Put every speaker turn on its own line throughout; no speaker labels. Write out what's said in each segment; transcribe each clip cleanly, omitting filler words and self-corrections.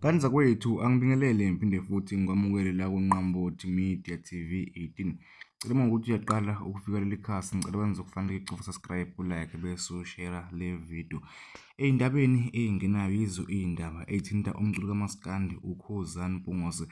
Ngane zakwethu angibingelele ngiphinde futhi ngikwamukele la kuNqambothi Media TV 18. Cela uma ukuthi uyaqala ukufika leli khasi ngicela wenze okufanele ucofa subscribe ulike bese ushare le video. Ey'ndabeni ey'ngenayo yizo iy'ndaba ey'thinta umculo kamaskandi uKhuzani Mpungose.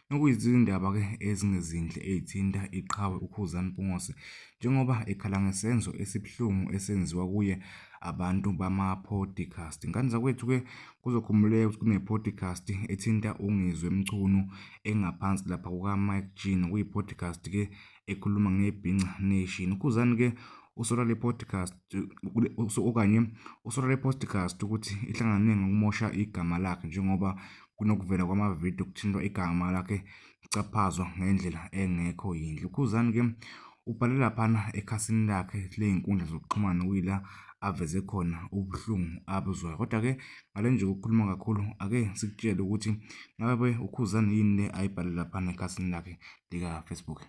Nokuyizindaba-ke ezingezinhle ey'thinta iqhawe uKhuzani Mpungose njengoba ekhala ngesenzo esibuhlungu esenziwa kuye abantu bama-podcast. Ngane zakwethu-ke kuzokhumbuleka ukuthi kune-podcast ethinta uNgizwe Mchunu engaphansi lapha kukaMike G nokuyi-podcast-ke ekhuluma ngeBhinca Nation. UKhuzani-ke usola le podcast okanye usola le podcast ukuthi ihlangane ngokumosha igama lakhe njengoba kunokuvela kwamavidiyo kuthintwa igama lakhe licaphazwa ngendlela engekho yinhle. UKhuzani-ke ubhale laphana ekhasini lakhe ley'nkundla zokuxhumana okuyila aveze khona ubuhlungu abuzwayo. Kodwa-ke ngale nje kokukhuluma kakhulu ake sikutshele ukuthi ngabe uKhuzani yini le ayibhale laphana ekhasini lakhe lika-Facebook.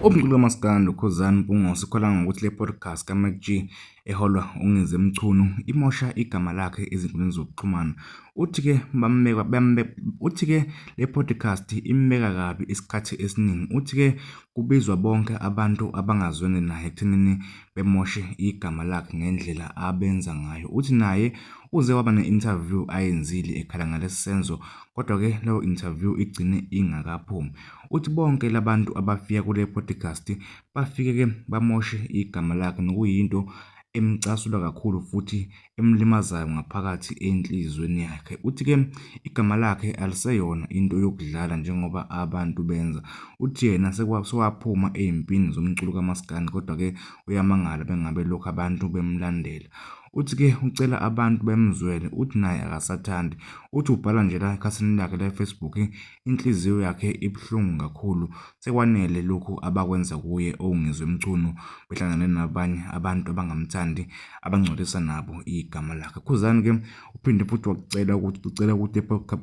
Umculi kamaskandi uKhuzani Mpungose ukhala ngokuthi le podcast kaMac G eholwa uNgizwe Mchunu imosha igama lakhe ezinkundleni zokuxhumana. Uthi-ke bambeka uthi-ke le podcast imbeka kabi isikhathi esiningi. Uthi-ke kubizwa bonke abantu abangazwene naye ekuthenini bemoshe igama lakhe ngendlela abenza ngayo. Uthi naye uze waba ne-interview ayenzile ekhala ngalesi senzo kodwa-ke leyo interview igcine ingakaphumi. Uthi bonke labantu abafika kule podcast bafike-ke bamoshe igama lakhe nokuyinto emcasula kakhulu futhi emlimazayo ngaphakathi enhliziyweni yakhe. Uthi-ke igama lakhe aliseyona into yokudlala njengoba abantu benza. Uthi yena sewaphuma ey'mpini zomculo kamaskandi kodwa-ke uyamangala bengabe lokhu abantu bemlandela. Uthi-ke ucela abantu bemzwele, uthi naye akasathandi. Uthi ubhala nje la ekhasini lakhe le-Facebook inhliziyo yakhe ibuhlungu kakhulu sekwanele lokhu abakwenza kuye oNgizwe Mchunu behlangane nabanye abantu abangamthandi abangcolisa nabo igama lakhe. Khuzani-ke uphinde futhi wakucela ukuthi ucela ukuthi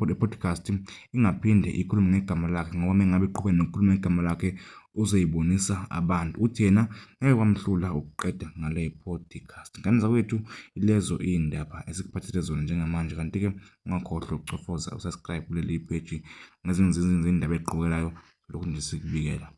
le-podcast ingaphinde ikhulume ngegama lakhe ngoba mengabe iqhubeka nokukhuluma ngegama lakhe uzoyibonisa abantu. Uthi yena ngeke kwamhlula ukuqeda ngale podcast. Ngane zakwethu ilezo iy'ndaba esikuphathele zona njengamanje kanti-ke ungakhohlwa ukuchofoza usubscribe kuleli page ngezinye izindaba eziqhubekelayo lokhu nje sikubikela.